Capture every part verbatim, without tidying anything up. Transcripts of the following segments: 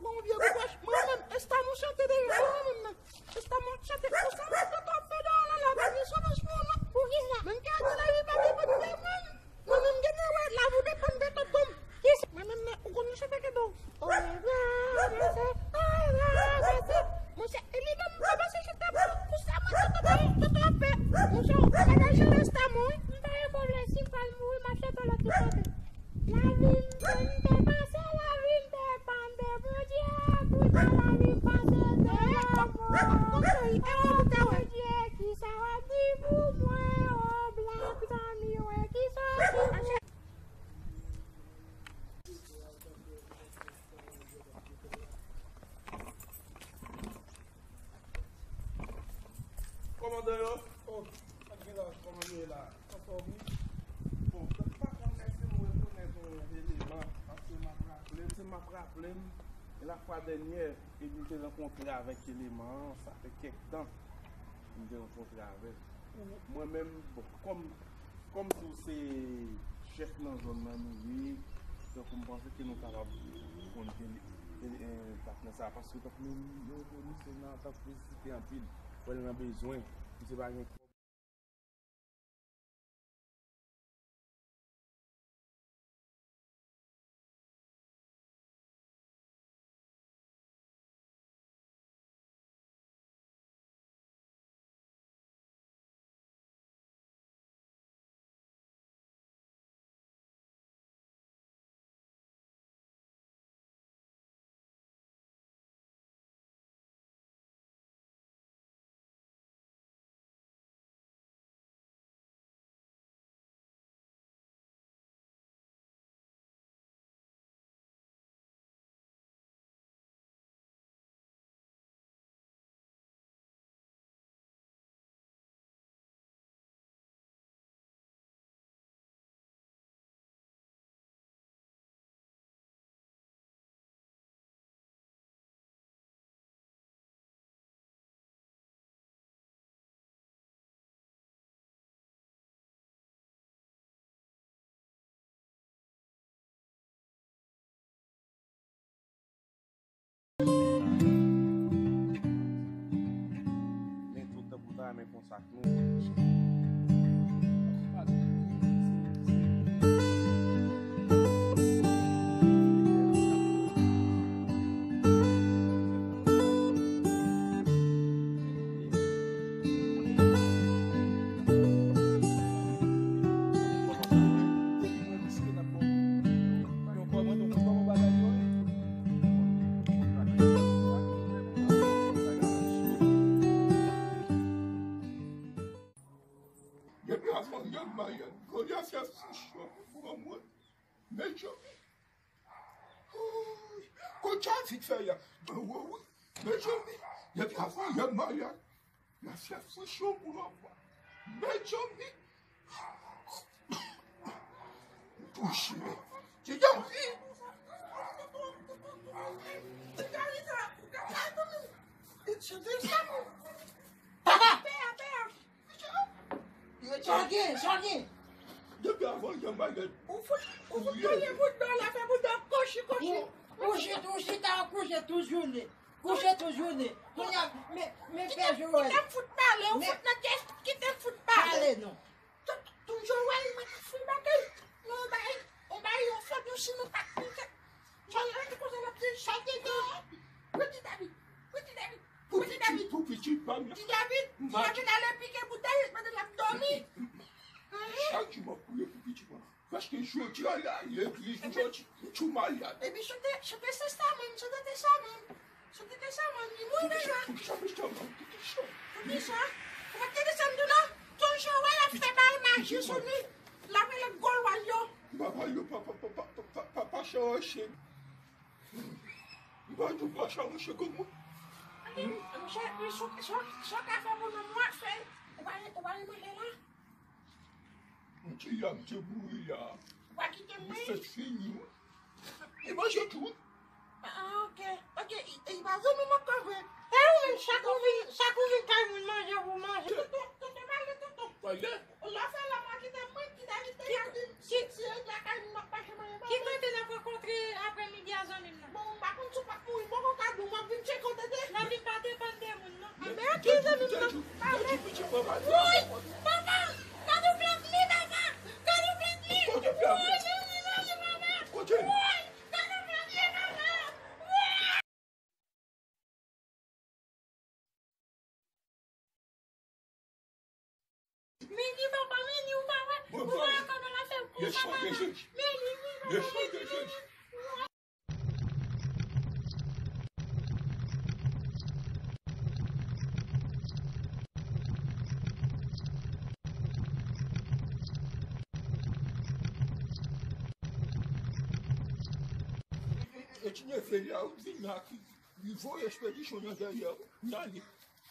Bon, vye gwo wòch. Mwen menm, Esta, mwen chante deyò, mwen menm nan. Esta, mwen chante. Ou sa mwen tonton ap fè deyò la, la, pa gen soufrans pou ou non. Poukisa? Menm ke di lavi pa gen pòt fè, mwen. Mwen menm gen dwa wè lavi depann de tonton m. Kisa? Mwen menm nan, ou konn chante ke bon. Monchè, e li menm kòmanse chante pou, pou sa mwen tonton, tonton ap fè. Monchè, bagay jan Esta mwen. M pa gen pwoblèm, si m pral mouri, m ap chante lòt ki chante. Lavi m, m te panse lavi m depann de Bondye, poutan lavi m panse de lanmò. Bondye, kisa w ap di pou mwen, o blak zanmi mwen ki soti. Kòmandan yo? Oh, sa k gen la? Kòman nou ye la? Anfòm wi. Bon, m pa konn èske nou rekonèt yon eleman, paske m ap raple m, si m ap raple m, lafwa dènyè, epi m te rankontre avèk eleman an, sa fè kèk tan m te rankontre avè l. Mwen menm, bon, kòm Kòm si w se chèf nan zòn nan nou ye, tankou m panse ke nou kapab konn tele, tele, eh, patnè sa, paske tankou nou, nou, nou, nou se nan tankou site anpil, wè l nan bezwen, misye pa gen kòb. Men tout tankou ta renmen konsa ak nou. Depi avan yè m maryaj, Golyat fè fouchon pou mwen. Mezanmi. Kout Javit fè ya. Wi, wi. Mezanmi. Depi avan yè m maryaj, l ap fè fouchon pou lòt mwen. Mezanmi. Touche. Ti Javit. Ti Javit, sa. Papa! Pè a, pè a. Sa w gen, sa w gen? Depi avan yè m maryaj. Ou fout, ou fout touye bouda w la, fè bouda w kouchi, kouchi. Ou, ou chita, ou chita, ou kouche tout jounen. Kouche tout jounen. Kounye a, men, men pè Joël. Kite m fout pale, ou fout nan kè, kite m fout pale. Pale non. Tout, tout Joël, mwen te fout batay. Non, bay, on bay, on fòt, nou si nou pa t konn fè. Joël, te konsa l ap di, sa te gen. Mwen di David, mwen di David. Pou pitit, pou pitit pa m. Ti David, Ti David ale pike boutèy, pandan l ap dòmi. Chak jou m ap priye pou pitit mwen. Paske jodi a la, legliz m soti, m tou maryaj. Epi chante, chante se sa menm, chante te sa menm. Chante te sa menm, li mouri deja. Poukisa, poukisa, poukisa, poukisa? Poukisa? Ou pa t tande sa m di w la? Tonton Joël ap fè bagay maji sou li. L ap rele Gòlway yo. Papa yo, papa, papa, papa, papa, papa, chè, chè. M pa di w pa sa, monchè, kòman? Monchè, sa w ka fè pou nou, mwen fè l. Ou pa, ou pa remanje la? Monchè, y ap deboure a. Ou pa kite m, wi. Fèt fini, wi. Li manje tou, wi. Ah, ok. Ok, e, e, pa zanmi m ankò vre. E ou menm, chak ou vin, chak ou vin kay moun manje, ou manje. Tonton, tonton, pale, tonton. Pale. Lè w fè la, pa kite mwen, kite li te ka vin. Si, si, si, lakay m, m ap mache manje. Ki kote n ap rankontre aprè midi a, zanmi m nan? Bon, m pa konn si w p ap mouri Woy! Papa! Gade w plat li, papa! Gade w plat li! Kote plat? Woy, gade w plat li, papa! Kote? Woy! Gade w plat li, papa! Woy! Meni, papa, meni, ou pa wè? Ou pa wè kòman l ap fè kou sa, papa? Meni, meni, papa, meni, meni. E ti neve la, ou vin la ki li voye espedisyon nan dèyè w, n ale.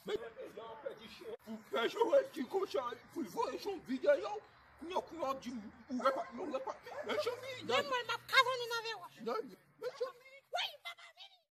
Men, pè Jowèl di konsa, pou l voye son vi dèyè w, kounye a, kounye a w di m, ou repat, ou repat. Mezanmi, n ale. Men mwen, m ap kazone nan vè wòch. N ale. Mezanmi.